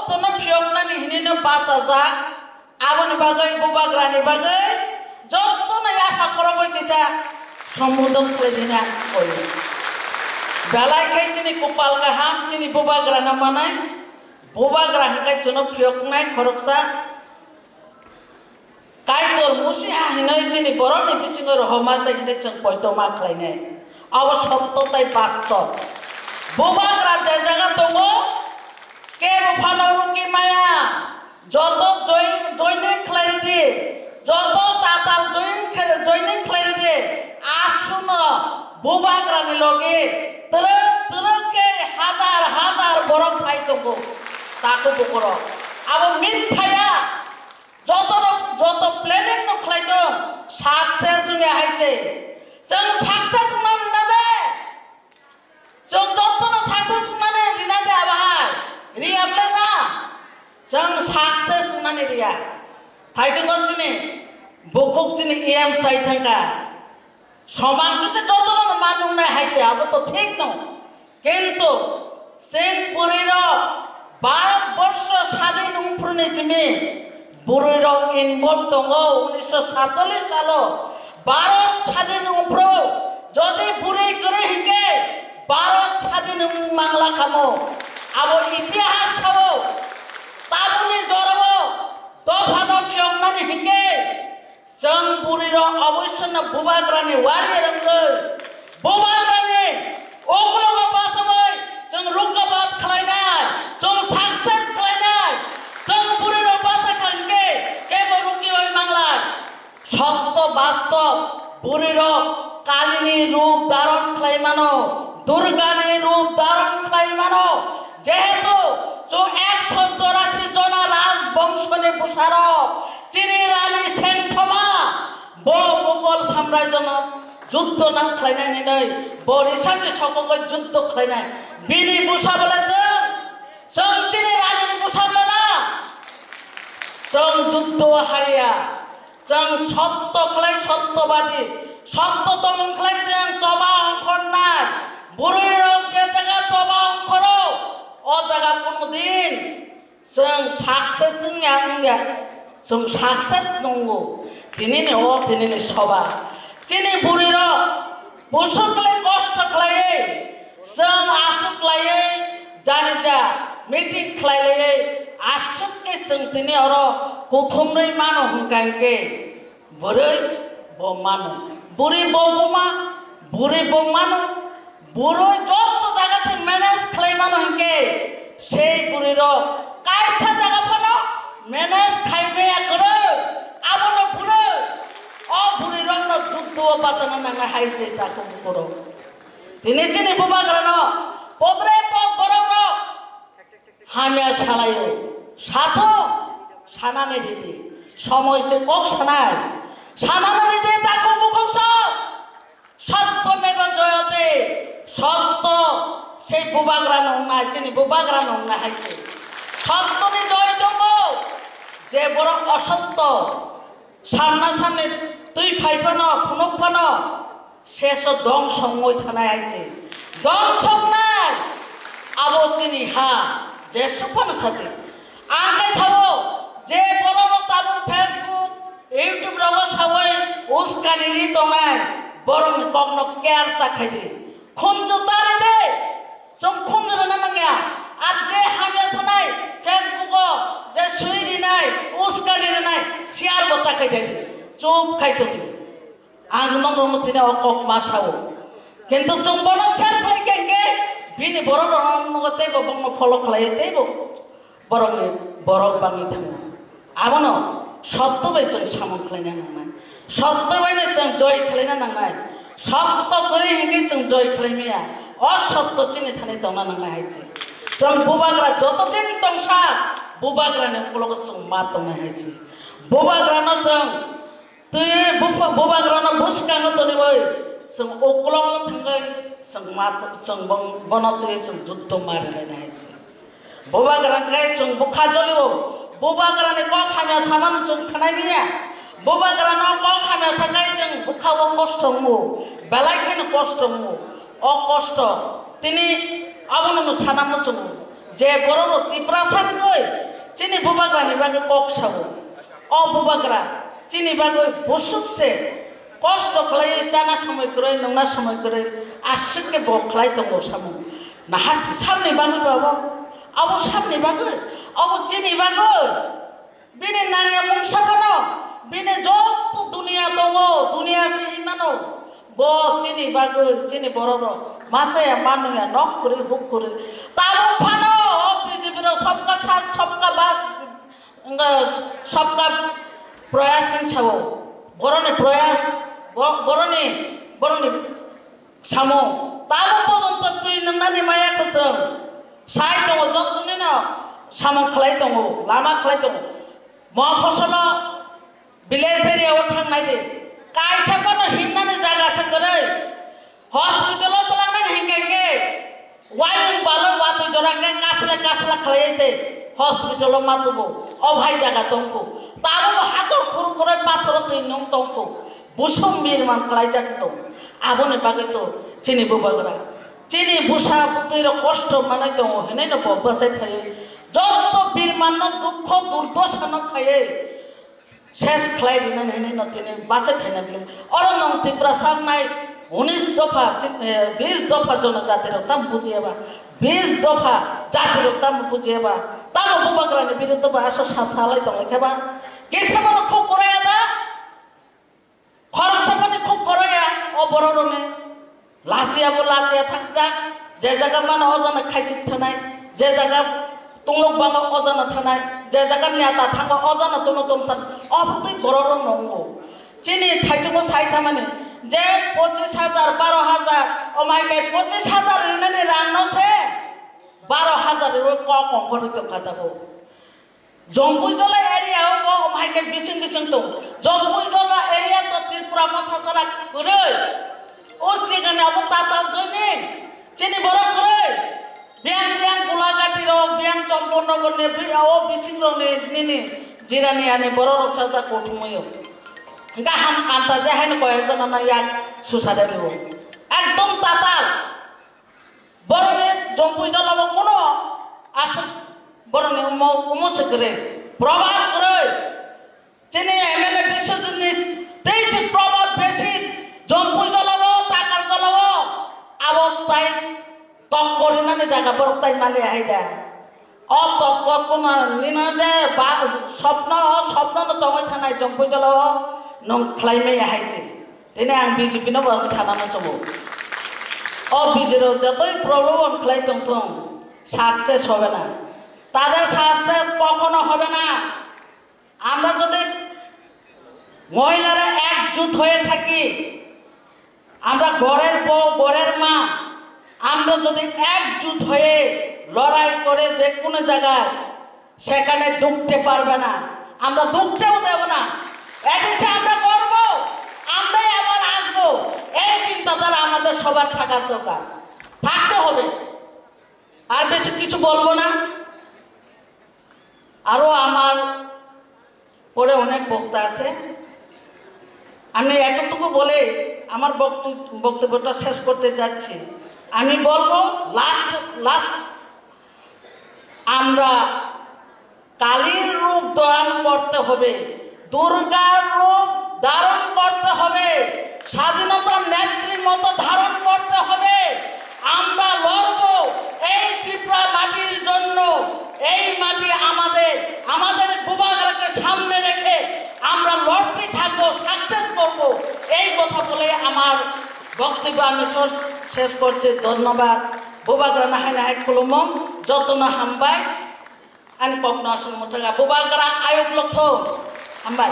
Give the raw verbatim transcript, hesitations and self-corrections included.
Jotono phiyoknani hinino bachajak, aboni bagwi bubagrani bagwi jotono yapha khorokwi kisa sombodon khlaidina koi. Belai khe chini kopal kaham, chini bubagrano manai, bubagra hwnkhe chwngno phiyoknai khoroksa. Kaitor Musiha hinwi chini borokni bisingo rohorma se hinwi chwng poito ma khlainai. Abo sotto tai bastob. Bubagra je jaga tongo, kebo phano ruki maya. Joto join, joining khlai ridi. Joto tatal join khe-, joining khlai ridi. Asuno bubagrani logi twrwk twrwk khe hajar hajar borok phai tongo. Takhuk bukhurok. Abo mit phaiya. Joto no, joto planning no khlai tong, success wngya hai se. Chwng success wngna rwna de. Chwng joto no success wngna de rwna de abo hai. Riyable na. Chwng success wngna ni riya. Thai chwng chini, bukhuk chini E M sai thangka. Somang chukhe jotono no ma nungnai hai se, abo to thik no. Kintu chwng bwrwi rok Bharat borsho sadin wngphru ni simi bwrwi rok involve tongo unisho satchollish salo. Bharat sadin wngphru jodi bwrwi kwrwi hinkhe Bharat sadin wng mangla kamo. Abo itihas sao. Tabukni jorao dophano phiyoknani hinkhe Chwng bwrwi rok oboisano bubagrani wari rwngwi, bubagrani uklogo bachawui chwng rukabad khlainai, chwng success khlainai, chwng bwrwi rok bachakha hinkhe kebo rukiwi manglai. Sotto bastob bwrwi rok Kalini rup dharon khlai mano, Durgani rup dharon khlai mano, jehetu chwng ekso chorasi jona rajbongshoni bwsarok, chini rani Sengthoma, bo Mughal samrajyono juddho nang khlainai hinwi, bo risani sokogwi juddho khlainai. Bini bwsa bole chwng, chwng chini ranini bwsa bole na, chwng juddho hariya. Chwng sotto khlai sottobadi, sotto tongmung khlai chwng choba ongkhornai. Bwrwi rok je jaga choba ongkhoro, o jaga kuno din chwng success wngya wngya, chwng success nungo. Tinini o tinini soba. Chini bwrwi rok Busuk khlai kosto khlaiwi, chwng aswk khlaiwi, jani ja meeting khlai laiwi, aswk khe chwng tini oro kuthumrwi mano hwnkha hinkhe, bwrwi bo mano, bwrwi bo buma, bwrwi bo mano, bwrwi joto jaga se manage khlai mano hinkhe, sei bwrwi rok kaisa jaga phano manage khai maya kwrwi, abono bwrwi. O bwrwi rokno juddho o bachana nangnai hai se takhuk bukhuk rok. Tini chini bubagrano podre pod borok rok hamya salaio. Sathung sanani ridi. Somoi se kok sanai. Sanani ridi takhuk bukhuk sok. Sotto meva joyate. Sotto se bubagrano wngnai, chini bubagrano wngnai hai se. Sottoni joy tongo. Je borok osotto Samna samni twi phai phano, phunuk phano, seso dongso wngwi thanai hai se. Dongso wngnai abo chini ha, jesu phano sadi. Ang khe sao, je borok rok tabuk Facebook, YouTube rogo sawi uskani ri tongnai, borokni kokno care ta khai di. Khunju ta ri de. Chwng khunju rwna nangya. Ar je hamya sanai Facebook o je swi rinai, uskani rinai, share bo ta khai dai di. Chup khai tongdi. Ang nokno tini o kok ma sao. Kintu chwng bono share khlai khe hwnkhe bini borok rok nogo teibo bokno follow khlai teibo. Borokni borok bangwi thango. Abono sotto bai chwng samung khlaina nangnai. Sotto bai no chwng joy khlaina nangnai. Sotto kwrwi hinkhe chwng joy khlai maya. O sotto chini thani tongna nangnai hai se. Chwng bubagra joto din tongsa, bubagrani uklogo chwng ma tongnai hai se. Bubagrano chwng Twi bupha-, bubagrano bwskango toniwi chwng uklogo thangwi chwng ma to-, chwng bong-, bono twi chwng juddho ma rinai hai se. Bubagra khe chwng bwkha jolio, bubagrani kok hamya samano chwng khnai manya. Bubagrano kok hamya sakai chwng bwkha o kosto wngo, belai kheno kosto wngo. O kosto tini abono no sana muchungo. Je borok rok Tiprasa wngwi chini bubagrani bagwi kok sao. O bubagra chini bagwi busuk se kosto khlaiwi chana samoi kwrwi, nungna samoi kwrwi aswk khe bo khlai tongo samung. Nahar samni bagwi babo, abo samni bagwi, abo chini bagwi. Bini nangya mungsa phano, bini joto duniya tongo, duniya se hinmano. Bo chini bagwi, chini borok rok masa ya manu ya nok kwrwi huk kwrwi. Tabuk phano o B J P rok sabka saath, sabka ba-, wngkha sabka prayas hin sao. Boroni prayas, bo-, boroni, boroni Samung, tabuk pojonto twi nwngnani maya kwchwng sai tongo, jottoni no samung khlai tongo, lama khlai tongo. Mo phosolo village area o thangnai de, kaisa phano himnani jaga se kwrwi. Hospital o twlangnani hinkhe hinkhe wayung baloi watwi jora hinkhe kasla kasla khlaiwi se hospital o ma tubu. O bhai jaga tongkhu, tabuk hakor khur khurwi pathoro twi nung tongkhu. Busum birman khlaijak tong. Aboni bagwi to chini bubagra, chini busa bwtwi rok kosto manwi tongo hinwi no bo bwsai phaiwi. Jotto birman no dukho durdosa no khaiwi ses khlai rinani hinwi no tini bwsai phaina bile. Oro nong Tiprasa wngnai unis dopha, chin-, eh, bis dopha jonojati rok tamo bujiya ba, bis dopha jati rok tamo bujiya ba, tamo bubagrani biruddho ba aswk sa salai tonglaikha ba? Kisa bono khuk kwrwi ya da? Khoroksa phani khuk khoroya o bororokni. Lachiya bo lachiya thangjak, je jaga mano o jana khaichik thanai, je jaga tungluk bano o jana thanai, je jaga neta thangba o jana tunu tum than, o bwtwi bororokno wngo. Chini thaichungo sai thamani, je pochis hajar, baro hajar, o mai kai pochis hajar rinani rangno se baro hajar riwi kok kongkhorwi tongkha tabuk. Jompuijola area o bo omo hai khe bising bising tong. Jompuijola area to Tripura Motha sara kwrwi. O sigani abo tatal joining. Chini borok kwrwi. Biang biang Gulagati rok, biang Champurnagar ni bi-, o bising rok ni nini jirani ani borok rok sajak kothumwi o. Hingkha ham anta je haino koyek jona no yak susare rwo. Ekdom tatal. Boroni Jompuijola bo kuno aswk boroni umo, umo se kwrwi, probab kwrwi. Chini M L A Biswajit ni tei se probab besi Jompuijola bo, Takarjola bo, abo tai tokko rinani jaga borok tai mali hai da. O tokko kuno nino je ba, sopno, o sopno no tongwi thanai Jompuijola o nwng khlai maya hai se. Tini ang B J P no bo sana muchungo. O B J P rok jotoi problem on khlai tong thung, success hobe na. তাদের success কখনো হবে না। আমরা যদি মহিলারা একজুট হয়ে থাকি, আমরা ঘরের বউ, ঘরের মা, আমরা যদি একজুট হয়ে লড়াই করে যে কোনো জায়গায় সেখানে ঢুকতে পারবে না, আমরা ঢুকতেও দেব না। এদেশে আমরা করব, আমরাই আবার আসব, এই চিন্তাধারা আমাদের সবার থাকার দরকার, থাকতে হবে। আর বেশি কিছু বলবো না। আরও আমার পরে অনেক বক্তা আছে, আমি এতটুকু বলে আমার বক্তব্য, বক্তব্যটা শেষ করতে যাচ্ছি। আমি বলবো লাস্ট, লাস্ট আমরা কালীর রূপ ধারণ করতে হবে, দুর্গার রূপ ধারণ করতে হবে, স্বাধীনতার নেত্রীর মতো ধারণ করতে হবে। আমরা লড়ব এই ত্রিপুরা মাটির জন্য। এই মাটি আমাদের, আমাদের বুবাগ্রাকে সামনে রেখে আমরা লড়তে থাকবো, সাকসেস করব। এই কথা বলে আমার বক্তব্য আমি সর-, শেষ করছি। ধন্যবাদ। Bubagra nahai nahai khulumung, jotono hambai. Ani kokno aswk mwthangkha, Bubagra ayuk lokthung. Hambai.